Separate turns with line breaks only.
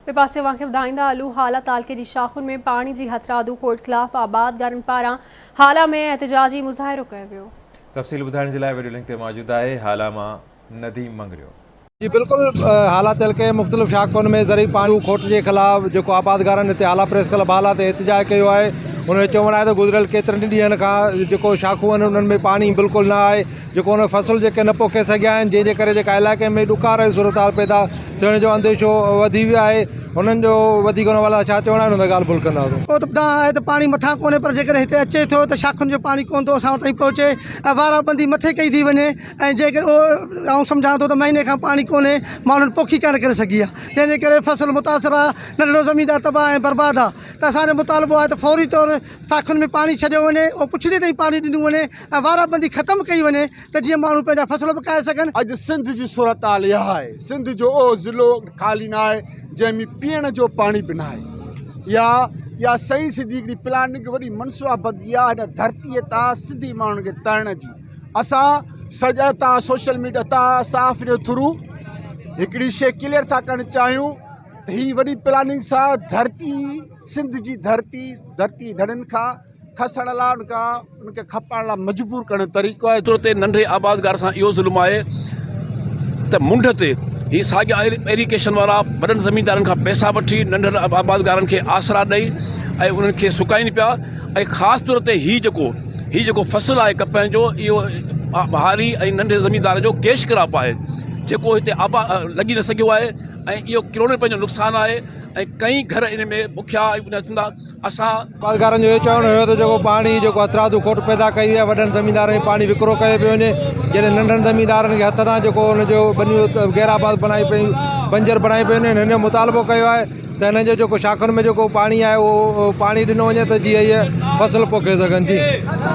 ٻئي پاسي اوهان کي ٻڌائيندا هلون هالا تعلقي جي شاخن ۾ پاڻي جي هٿرادو کوٽ خلاف آبادگارن پاران هالا ۾ احتجاجي مظاهرو ڪيو ويو.
تفصيل ٻڌائڻ جي لاء وڊيو لنڪ تي موجود آهي هالا مان نديم مڱريو.
جي بلڪل هالا تعلقي جي مختلف شاخن ۾ زرعي پاڻي جي کوٽ جي خلاف جيڪو آبادگارن هتي هالا پريس ڪلب هالا تي احتجاج ڪيو آهي ان جو چوڻ آهي ته گذريل ڪيترن ئي ڏينهن کان جيڪو شاخون آهن انهن ۾ پاڻي بلڪل نه آهي جيڪو ان فصل جيڪي نه پوکي سگهيا آهن جنهن جي ڪري جيڪا علائقي ۾ ڏڪار جي صورتحال پيدا ٿيڻ جو انديشو وڌي ويو آهي هنن جو وڌيڪ ان حوالي سان ڇا چوڻ آهي ان تي ڳالهه ٻولهه ڪنداسون.
اهو ته ٻڌان آهي ته پاڻي مٿان ڪونهي پر جيڪڏهن هتي اچي ٿو ته شاخن جو پاڻي ڪونه ٿو اسان وٽ تائين پهچي ۽ وارا بندي مٿي ڪئي ٿي وڃي ۽ جيڪڏهن اهو آئون سمجهان ٿو ته مهيني کان پاڻي ڪونهي ماڻهن پوکي ڪانه ڪري سگهي آهي جنهن جي ڪري فصل متاثر آهي ننڍڙو زميندار تباهه ۽ برباد آهي ته اسان جو مطالبو آهي ته فوري طور شاخن ۾ پاڻي ڇڏيو وڃي اهو پڇڙي تائين پاڻي ڏنو وڃي ۽ وارا بندي ختم ڪئي وڃي ته جيئن ماڻهو پنهنجا فصل به ڪاهي سگهن.
اڄ سنڌ جي صورتحال اها آهي، سنڌ جو اهو ضلعو خالي نه آهي جنهن ۾ پيئڻ جو پاڻي به ناهي. اها اها صحيح سڌي هڪڙي پلاننگ وڏي منصوبا بندي آهي هن ڌرتيء تان سنڌي ماڻهن کي تڙڻ جي. اسان سڄا تان سوشل ميڊيا تان صحافين جي ٿرو هڪڙي شيء ڪليئر ٿا ڪرڻ چاهيون ته هي وڏي پلاننگ سان ڌرتي سنڌ جي ڌرتي ڌرتي ڌڻين کان کسڻ لاء ان کان ان کي کپائڻ لاء مجبور ڪرڻ جو طريقو آهي.
طور تي ننڍي آبادگار سان اهو ظلم آهي ته منڍ تي هي ساڳيا ايريگيشن وارا وڏن زميندارن کان پئسا وٺي ننڍن آبادگارن کي آسرا ڏئي ۽ انهن کي سڪائين پيا ۽ خاص طور تي هي جيڪو هي جيڪو فصل آهي ڪپهه جو اهو هاري ۽ ننڍي زميندار جو ڪيش ڪراپ آهي جيڪو هتي آبا لڳي نه سگهيو آهي ۽ اهو ڪروڙين روپين جو نقصان آهي ۽ ڪئين گهر ان ۾ بکيا ٿيندا
اسان. آبادگارن جو اهو چوڻ هيو ته جيڪو پاڻي جيڪو هٿرادو کوٽ پيدا ڪئي وئي آهي وڏن زميندارن کي پاڻي وڪرو ڪيو پيو وڃي جڏهن ننڍن زميندارن کي هٿ تان جيڪو ان جو ٻنيون غير آباد بڻائي پئي بنجر بڻائي پئي وڃي هنن مطالبو ڪيو آهي ته هنن جو جيڪو شاخن ۾ جيڪو پاڻي آهي اهو پاڻي ڏنو وڃي ته جيئن اهي فصل پوکي سگهن جي.